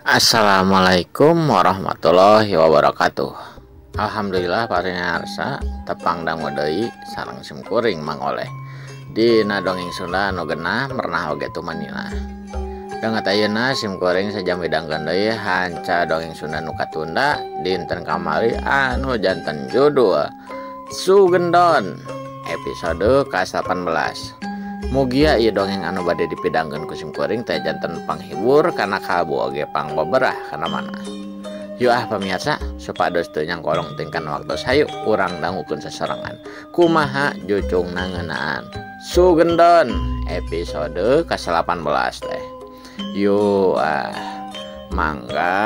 Assalamualaikum warahmatullahi wabarakatuh. Alhamdulillah parinarsa tepang dangu deui sareng simkuring Mang Oleh. Dina dongeng Sunda anu genah merenah oge tumanina. Danget ayeuna simkuring sajam midangkeun deui hanca dongeng Sunda nu katunda dinten kamari anu janten judul Sugendon episode ka-18. Mugia ieu dongeng anu bade dipidangkeun ku simkuring teh janten panghibur kana kalbu oge pangbeberah kana mana. Yuk ah pamirsa, supados teu nyangkolong tingkan waktos hayu urang dangukeun sasarengan. Kumaha jucungna ngeunaan Sugendon episode ka-18 teh. Yuk ah mangga.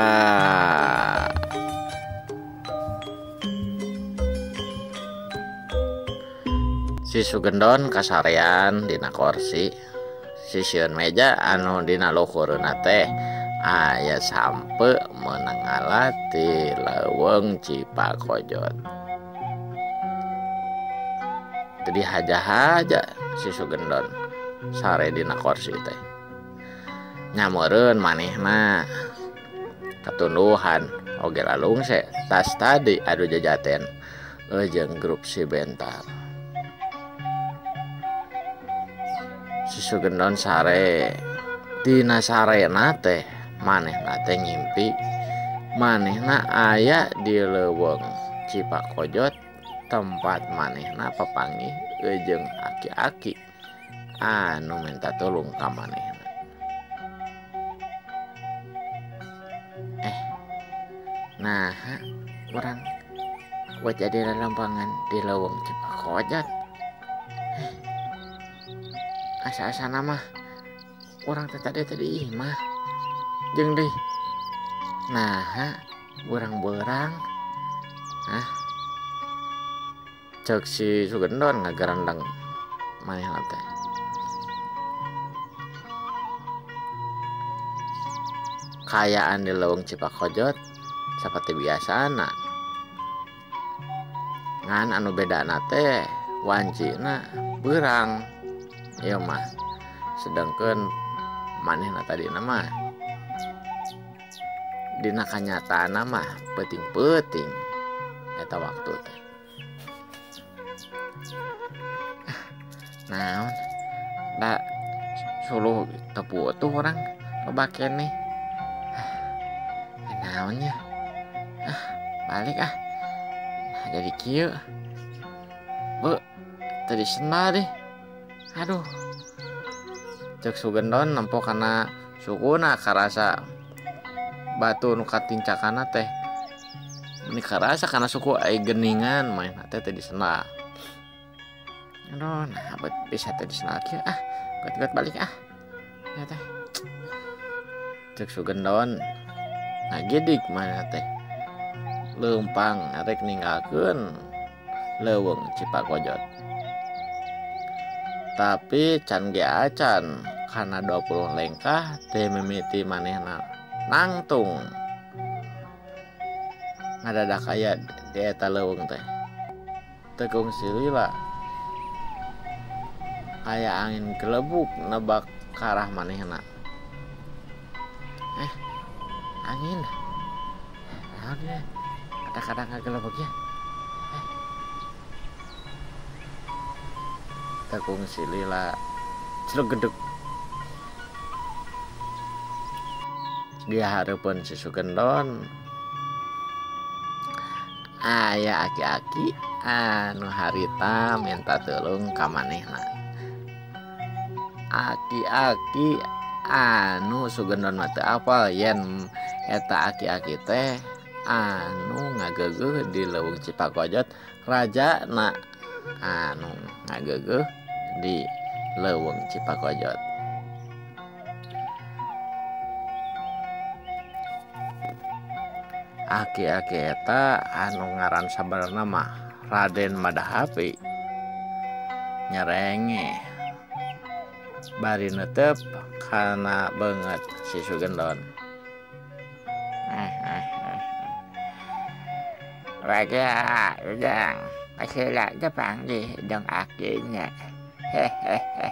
Si Sugendon kasarean dina korsi sisieun meja anu dina luhureuna teh aya sampe meunang ngala ti leuweung Cipakojot. Teu dihaja-haja si Sugendon sare dina korsi teh. Nyameureun manehna katunduhan oge lalungse tas tadi adu jajaten jeung grup si Bentar. Si Sugendon sare dina sarena teh manehna teh ngimpi manehna aya di leuweung Cipakojot tempat manehna papanggih jeung aki-aki anu minta tulung ka manehna. Nah urang buat jadi lalampangan di leuweung Cipakojot. Asa-asa nama orang teh tadi tadi mah jeung deui nah berang-berang ah cek si Sugendon ngagarandang manehna teh. Kaayaan di leuweung Cipakojot saperti biasana ngan anu bedana teh wancina beurang ieu mah, sedangkan manehna tadi mah dina kanyataan mah peuting-peuting eta waktu teh. Naon da suluh teu putuh urang loba keneh. Naon nya? Balik ah. Nah, jadi kieu. Bu, teu disena deh. Aduh. Cek Sugendon nempo kana sukuna karasa batu nu katincakana teh. Meni karasa kana suku ai geningan manehna teh teu disena. Aduh, nah bisa teh disena kieu ah. Kuat-kuat balik ah. Ya teh. Cek Sugendon ngagidig manehna teh. Leumpang rek ninggalkeun leuweung Cipakojot. Tapi can ge acan kana 20 lengkah teh mimiti manehna nangtung ngadadak aya di eta leuweung teh. Teu kungsi lila aya angin gelebuk nebak ka arah manehna. Angin naon ye kadang-kadang ngagelebuk ya. Teu kungsi lila clegedeg di hareupeun si Sugendon aya aki-aki anu harita minta tulung ka manehna. Aki-aki anu Sugendon mah teu apal yen eta aki-aki teh anu ngageugeuh di leuweung Cipakojot rajana anu ngageugeuh di leuweung Cipakojot. Aki-aki eta anu ngaran sabarna mah Raden Madahapi nyerenge bari neuteup kana beungeut si Sugendon. Raja ujang asila panggih dong akinya. Hehehe.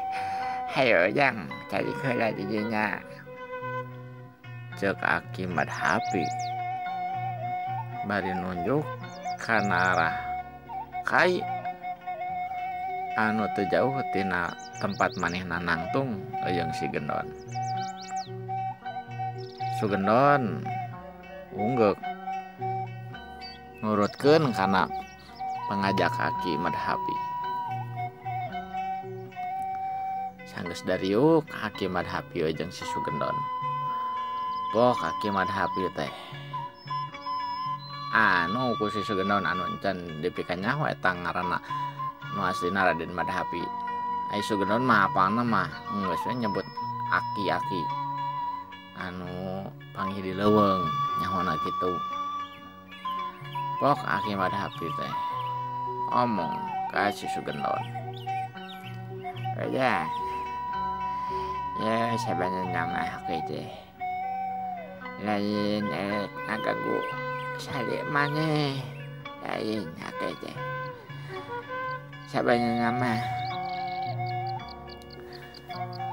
Hayo jang cari heula di dinya. Cek Aki Madhapi bari nunjuk kana arah kai anu teu jauh tina tempat manehna nangtung jeung si Gendon. Sugendon unggeuk nurutkeun kana pangajak Aki Madhapi. Sanggeus dariuk Aki Madhapi jeung si Sugendon. Pok Aki Madhapi teh anu ku si Sugendon anu encan dipika nyaho eta ngaranna nu aslina Raden Madhapi. Ai Sugendon mah apalna mah geus we nyebut aki-aki anu panggih di leuweung nyahona kitu. Pok Aki Madhapi teh omong ka si Sugendon. Udah. Ya sabenerna mah aki teh lain erek ngaganggu sale maneh, lain aki teh. Sabenerna mah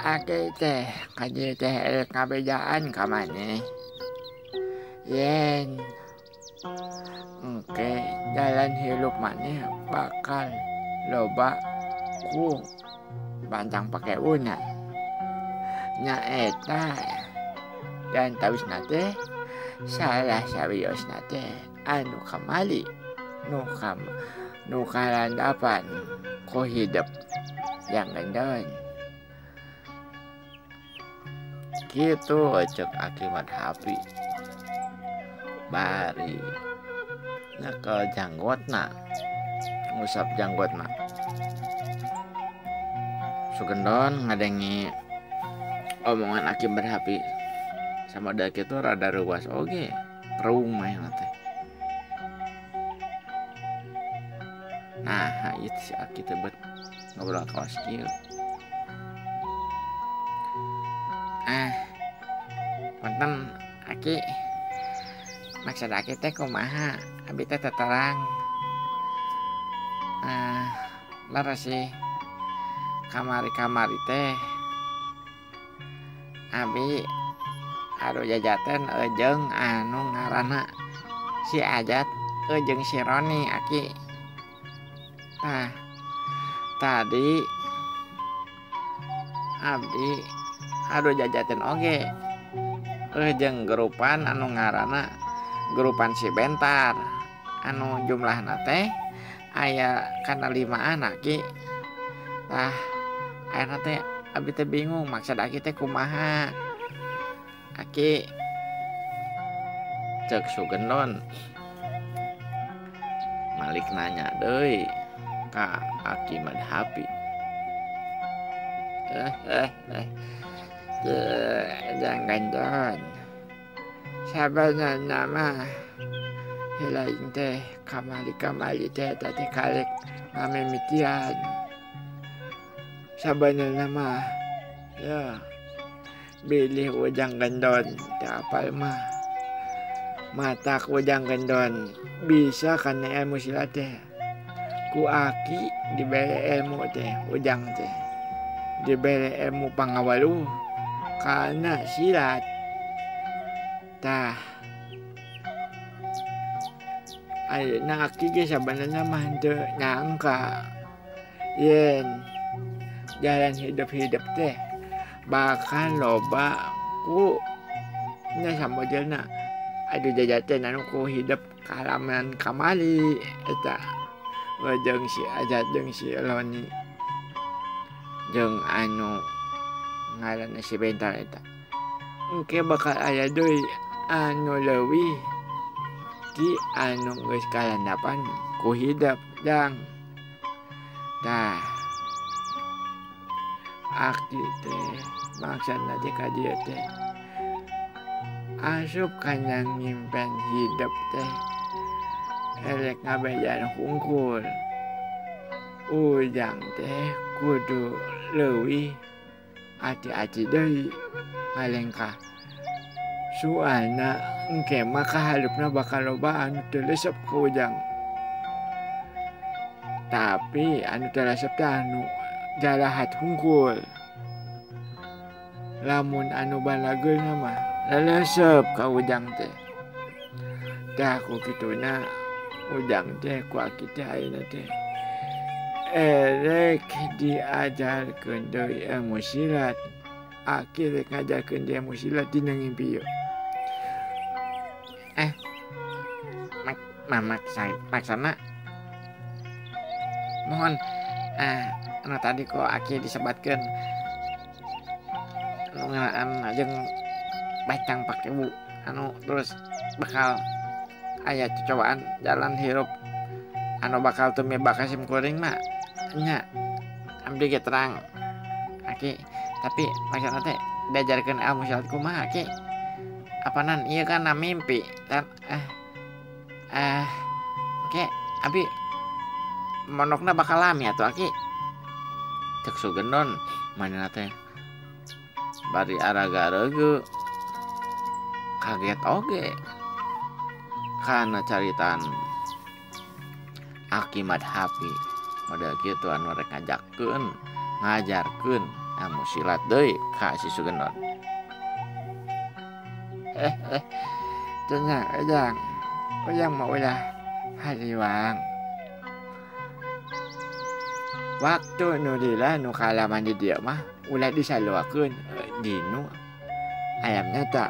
aki teh ka dieu teh erek ngabejaan ka maneh. Yen engke jalan hirup maneh bakal loba ku bantang pake una. Nyaeta dan tawisna teh salah sawiosna teh anu kamali nu kalandapan ku hidup yang gendon. Kitu cek Aki Madhapi bari nyekel janggotna, ngusap janggotna. Sugendon ngadengi omongan Aki Madhapi sama da kitu rada reuas oge reung mah teh. Nah, ieu si Aki teh bet ngobrol kawas kieu. Ah, punten Aki, maksud Aki teh kumaha? Abi teh terang. Ah, leres sih. Kamari-kamari teh abi aduh jajaten jeung anu ngaranna si Ajat jeung si Roni Aki. Tah, tadi abdi aduh jajaten oge jeung gerupan anu ngaranna gerupan si Bentar anu jumlahna teh aya kana 5an Aki. Tah, ayeuna teh abi teh bingung maksud Aki teh kumaha. Aki cek Sugendon malik nanya deui ka Aki Madhapi. Jangan gendon, sabenerna mah lain teh kamali-kamali teh eta teh karek ngamimitian. Sabenerna mah ya bilih ujang gendon teu apal mah matak ujang gendon bisa kana ilmu silat teh ku Aki dibere ilmu teh ujang teh dibere ilmu pangawaluh kana silat. Tah, ayeuna Aki ge sabenerna mah henteu nyangka yen jalan hidup-hidup teh bakal loba ku nya samodelna adu jajaten anu ku hidup kalaman kamali eta jeung si Ajat jeung si Roni jeung anu ngaranna si Bentar eta. Engke bakal aya deui anu leuwih ti anu geus kalandapan ku hidup jang. Tah, Aki teh maksudna teh ka dieu teh asup kana ngimpen hidup teh erek ngabejaan hungkul. Ujang teh kudu leuwih ati-ati deui ngalengkah. Soalna engke mah kaharepna bakal loba anu teu resep ka ujang. Tapi anu teu resep teh anu jarahat hungkul. Lamun anu balageurna mah Lelesep ka ujang teh. Tah ku kituna ujang teh ku aki teh ayeuna teh erek diajarkeun deui ilmu silat. Aki rek ngajarkeun deui ilmu silat dina ngimpi ieu. Maksana mohon anu tadi ku aki disebatkeun anu ngeunaan jeung bacang pakebu anu terus bakal aya cobaan jalan hirup anu bakal tumiba ka sim kuring mah nya abdi ge terang aki, tapi maksudna teh diajarkeun ilmu silat kumaha aki apanan ieu kan mimpi kan oke abi mondokna bakal lami atuh aki. Cek Sugendon manehna teh bari araga-reugeu kaget oge kana caritaan Aki Madhapi model kitu anu rek ngajakkeun ngajarkeun ilmu silat deui ka si Sugendon. Cenah ujang ujang mah ulah hariwang. Waktu nu lila nu kalaman di dieu mah ulah disaluakeun dinu ayam nyata.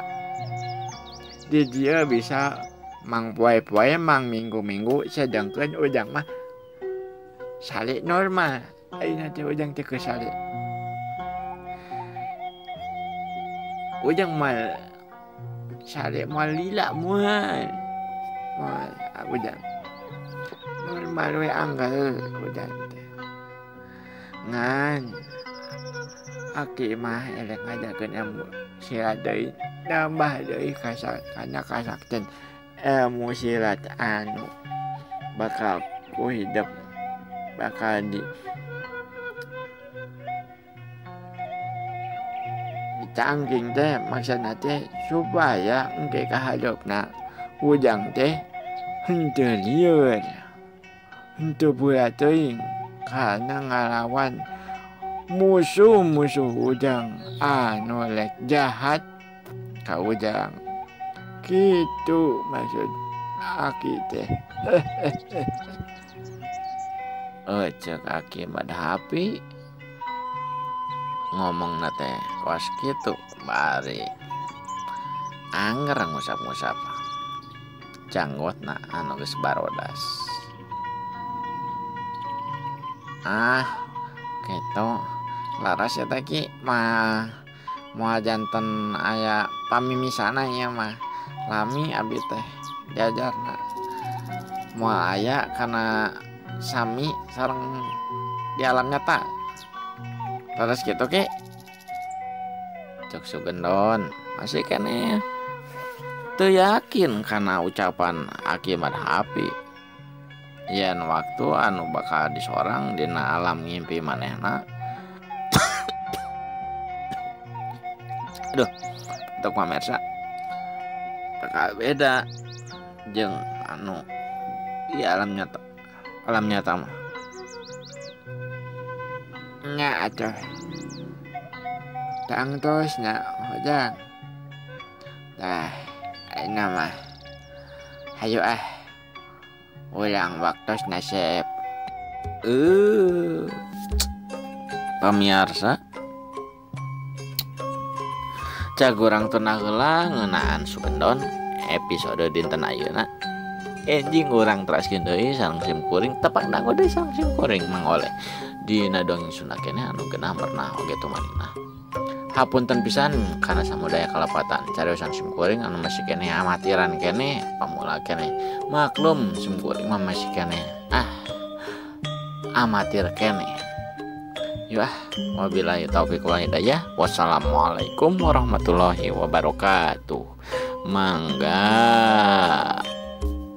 Di dieu bisa mang poe-poe mang minggu-minggu sedangkeun ujang mah sale normal. Ayeuna teh ujang teh keur sale. Ujang mah sale moal lila moal. Moal ujang. Normal we anggal ujang teh. Ngan aki mah elek ngajarkeun ilmu silat deui nambah deui kana kasakten ilmu silat anu bakal ku hidup bakal di dicangking teh maksudna teh supaya engke kahadeupna ujang teh henteu lieur henteu pula teuing kana ngalawan musuh-musuh ujang anu lek jahat ka ujang. Kitu maksud aki teh. Cek aki Madhapi ngomongna teh kos kitu bari anger ngusap-ngusap janggotna anu geus barodas. Kitu laras ya teh ki mah moal janten aya pamimisana ieu mah lami abi teh diajarna moal aya kana sami sareng di alam nyata. Terus kitu ki cek Sugendon masih keneh teu yakin kana ucapan Aki Madhapi yen waktu anu bakal disorang dina alam ngimpi manehna. Aduh, untuk pamirsa bakal beda jeung anu di alam nyata. Alam nyata mah nya atuh tangtos nya ujang. Tah ayeuna mah hayu ah ulang waktos nasib. Pamiarsa cag urang tunah heula ngeunaan Sugendon episode dinten ayeuna. Enjing urang teraskeun deui sareng sim kuring tepang dangu deui sareng sim kuring Mang Oleh dina dongeng Sunda keneh anu geunah merenah oge tumaninah. Hapunten pisan kana samudaya kalepatan cariosan sim kuring anu masih keneh amatiran keneh pamula keneh. Maklum sim kuring mah masih keneh amatir keneh. Yuk wabillahi taufiq wal hidayah. Wassalamualaikum warahmatullahi wabarakatuh. Mangga.